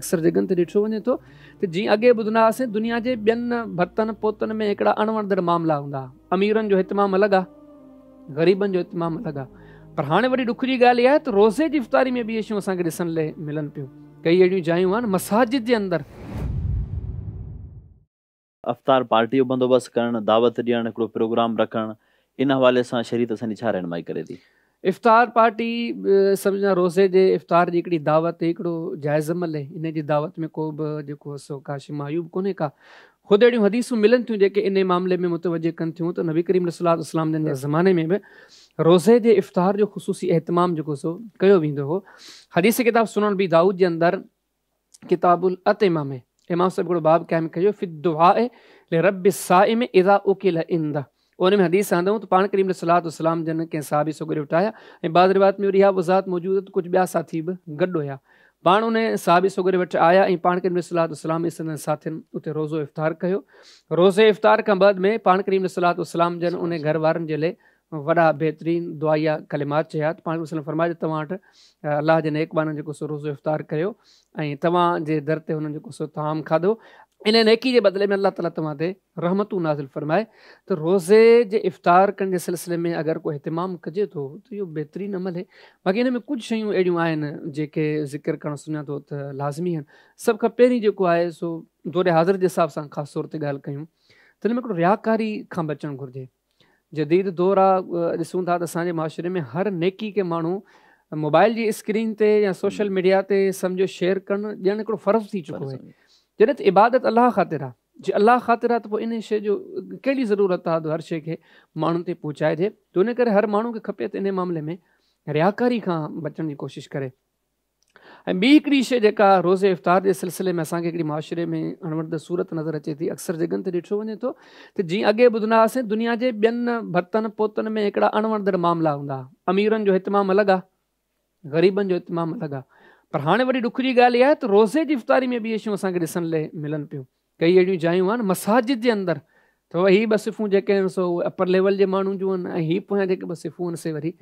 اڪثر جڳهن تي ڏٺو وڃي ٿو ته جيئن اڳي ٻڌندا هئاسين دنيا جي ٻين ڀتن پوتن ۾ هڪڙا اڻوڻندڙ معاملا هوندا هئا. اميرن جو اهتمام الڳ آ، غريبن جو اهتمام الڳ آ. پر هاڻي وڏي ڏک جي ڳالهه اها آهي ته روزي جي افطاري ۾ به اهي شيون اسان کي ڏسڻ لئه ملن پيون. ڪئي اهڙيون جايون آهن مساجد جي اندر. افطار پارٽي جو بندوبست ڪرڻ، دعوت ڏيڻ، هڪڙو پروگرام رکڻ، ان حوالي سان شريعت اسان جي ڇا رهنمائي ڪري ٿي؟ افطار پارٽي سمجهان روزي جي افطار جي هڪڙي دعوت هڪڙو جائز عمل اهي، انهي جي دعوت ۾ ڪو به جيڪو سو ڪا شي معيوب ڪونهي ڪا. خود اهڙيون حديثون ملن ٿيون جيڪي انهي معاملي ۾ متوجه ڪن ٿيون ته نبي ڪريم عليه الصلوة والسلام جن جي زماني ۾ به روزي جي افطار جو خصوصي اهتمام جيڪو سو ڪيو ويندو هو. حديث ڪتاب سنن ابي دائود جي اندر ڪتاب الاطعمه ۾ امام صاحب هڪڙو باب قائم ڪيو في الدعاء لرب الصائم اذا اڪل عنده ان ۾ حديث آندائون ته پاڻ ڪريم عليه الصلوة والسلام جن ڪنهن صحابي سڳوري وٽ آيا ۽ بعض روايت ۾ وري اها وضاحت موجود آهي ته ڪجهه ٻيا ساٿي به گڏ هيا پاڻ ان صحابي سڳوري وٽ آيا ۽ پاڻ ڪريم عليه الصلوة والسلام ۽ سندن ساٿين اتي روزو افطار ڪيو روزي افطار کان بعد ۾ پاڻ ڪريم عليه الصلوة والسلام جن ان گهر وارن جي لاء وڏا بهترين دعائيه ڪلمات چيا ته پاڻ وسلم فرمايو ته توهان وٽ الله جي نيڪ ٻانهن جيڪو سو روزو افطار ڪيو ۽ توهان جي در تي هنن جيڪو سو طعام کاڌو ان نيڪي جي بدلي ۾ الله تعالي توهان تي رحمتون نازل فرمائي ته روزي جي افطار ڪرڻ جي سلسلي ۾ اگر ڪو اهتمام ڪجي ٿو ته اهو بهترين عمل آهي باقي ان ۾ ڪجهه شيون اهڙيون آهن جيڪي ذڪر ڪرڻ سمجهان ٿو ته لازمي آهن سڀ کان پهرين جيڪو آهي سو دور حاضر جي حساب سان خاص طور تي ڳالهه ڪيون ته ان ۾ هڪڙو رياڪاري کان بچڻ گهرجي جديد دور آ ڏسون ٿا ته اسان جي معاشري ۾ هر نيڪي کي ماڻهو موبائل جي اسڪرين تي يا سوشل ميڊيا تي سمجهو شيئر ڪرڻ ڄڻ هڪڙو فرض ٿي چڪو آهي جڏهن ته عبادت الله خاطر آ جي الله خاطر آ ته پوء ان شيء جو ڪهڙي ضرورت آ ته هر شيء کي ماڻهن تي پهچائجي ته ان ڪري هر ماڻهو کي کپي ته ان معاملي ۾ رياڪاري کان بچڻ جي ڪوشش ڪري. ۽ ٻي هڪڙي شيء جيڪا روزي افطار جي سلسلي ۾ اسان کي هڪڙي معاشري ۾ اڻوڻندڙ صورت نظر اچي ٿي اڪثر جڳهن تي ڏٺو وڃي ٿو ته جيئن اڳي ٻڌندا هئاسين دنيا جي ٻين ڀتن پوتن ۾ هڪڙا اڻوڻندڙ معاملا هوندا هئا اميرن جو اهتمام الڳ آ غريبن جو اهتمام الڳ آ پر هاڻي وڏي ڏک جي ڳالهه اها آهي ته روزي جي افطاري ۾ به اهي شيون اسان کي ڏسڻ لئه ملن پيون ڪئي اهڙيون جايون آهن مساجد جي اندر ته هي ٻه صفون جيڪي آهن سو اهي اپر ليول جي ماڻهن جون آهن ۽ هي پويان جيڪي ٻه صفون آهن سي وري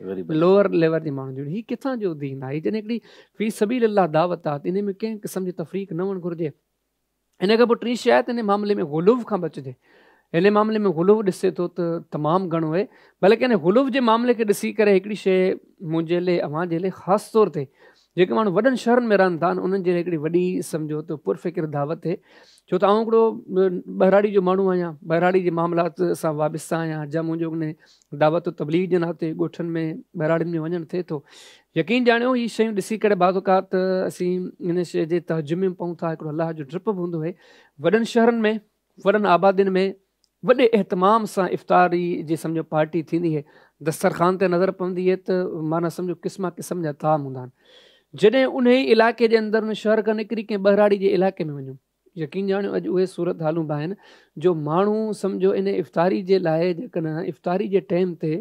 لوئر ليول جي ماڻهن جون. هي ڪٿان جو دين آهي؟ جڏهن هڪڙي في سبيل الله دعوت آهي ته انهي ۾ ڪنهن قسم جي تفريق نه هئڻ گهرجي. ان کان پوء ٽين شيء آهي ته انهي معاملي ۾ غلو کان بچجي. انهي معاملي ۾ غلو ڏسي ٿو ته تمام گهڻو آهي بلڪه انهي غلو جي معاملي کي ڏسي ڪري هڪڙي شيء منهنجي لئي اوهان جي لئي خاص طور تي جيڪي ماڻهو وڏن شهرن ۾ رهن ٿا انهن جي لاء هڪڙي وڏي سمجهو ته پرفڪر دعوت آهي ڇو ته آئون هڪڙو ٻهراڙي جو ماڻهو آهيان ٻهراڙي جي معاملات سان وابسته آهيان جا منهنجو ان دعوت و تبليغ جي ناتي ڳوٺن ۾ ٻهراڙين ۾ وڃڻ ٿئي ٿو يقين ڄاڻيو هي شيون ڏسي ڪري بعض اوقات اسين ان شيء جي تعجب ۾ پئون ٿا هڪڙو الله جو ڊپ به هوندو آهي وڏن شهرن ۾ وڏن آبادين ۾ وڏي اهتمام سان افطاري جي سمجهو پارٽي ٿيندي هي دسترخوان تي نظر پوندي هي ته معنيٰ سمجهو قسما قسم جا طعام هوندا آهن جڏهن انهي علائقي جي اندر ان شهر کان نڪري ڪنهن ٻهراڙي جي علائقي ۾ وڃون يقين ڄاڻيو اڄ اهي صورت حالون به آهن جو ماڻهو سمجهو ان افطاري جي لاء جيڪڏهن افطاري جي ٽيم تي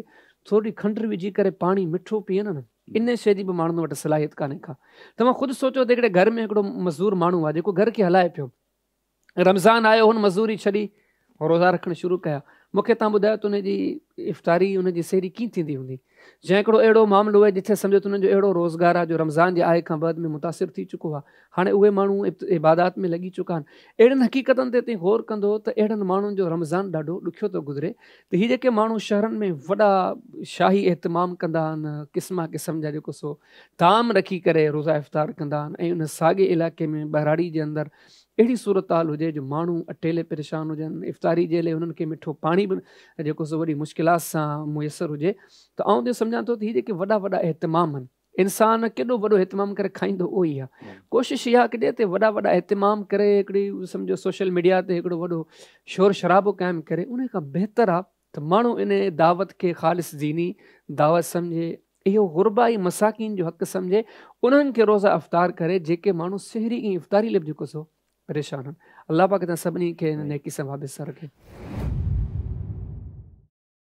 ٿوري کنڊ وجهي ڪري پاڻي مٺو پيئن نه ان شيء جي به ماڻهن وٽ صلاحيت ڪانهي ڪا توهان خود سوچو ته هڪڙي گهر ۾ هڪڙو مزدور ماڻهو آهي جيڪو گهر کي هلائي پيو رمضان آيو هن مزوري ڇڏي روزا رکڻ شروع ڪيا مون کي تان ٻڌايو ته ان جي افطاري ان جي سحري ڪيئن ٿيندي هوندي جنهن هڪڙو اهڙو معاملو آهي جتي سمجهو ته انهن جو اهڙو روزگار آهي جو رمضان جي آئي کان بعد ۾ متاثر ٿي چڪو آهي هاڻي اهي ماڻهو عبادات ۾ لڳي چڪا آهن اهڙين حقيقتن تي تين غور ڪندو ته اهڙن ماڻهن جو رمضان ڏاڍو ڏکيو ٿو گذري ته هي جيڪي ماڻهو شهرن ۾ وڏا شاهي اهتمام ڪندا آهن قسما قسم جا جيڪو سو طعام رکي ڪري روزا افطار ڪندا آهن ۽ ان ساڳي علائقي ۾ ٻهراڙي جي اندر اهڙي صورتحال هجي جو ماڻهو اٽي لئي پريشان هجن، افطاري جي لئي هنن کي مٺو پاڻي به جيڪو سو وڏي مشڪلات سان ميسر هجي ته آئون ته اهو سمجهان ٿو ته هي جيڪي وڏا وڏا اهتمام آهن، انسان ڪيڏو وڏو اهتمام ڪري کائيندو اهو ئي آهي. ڪوشش اها ڪجي ته وڏا وڏا اهتمام ڪري هڪڙي سمجهو سوشل ميڊيا تي هڪڙو وڏو شور شرابو قائم ڪري انهي کان بهتر آهي ته ماڻهو ان دعوت کي خالص ديني دعوت سمجهي، اهو غربا ۽ مساڪين جو حق سمجهي انهن کي روزه افطار ڪري جيڪي ماڻهو سحري ۽ افطاري لئه به جيڪو سو پريشان آهن. الله پاڪ اسان سڀني کي ان نيڪي سان وابسته رکي.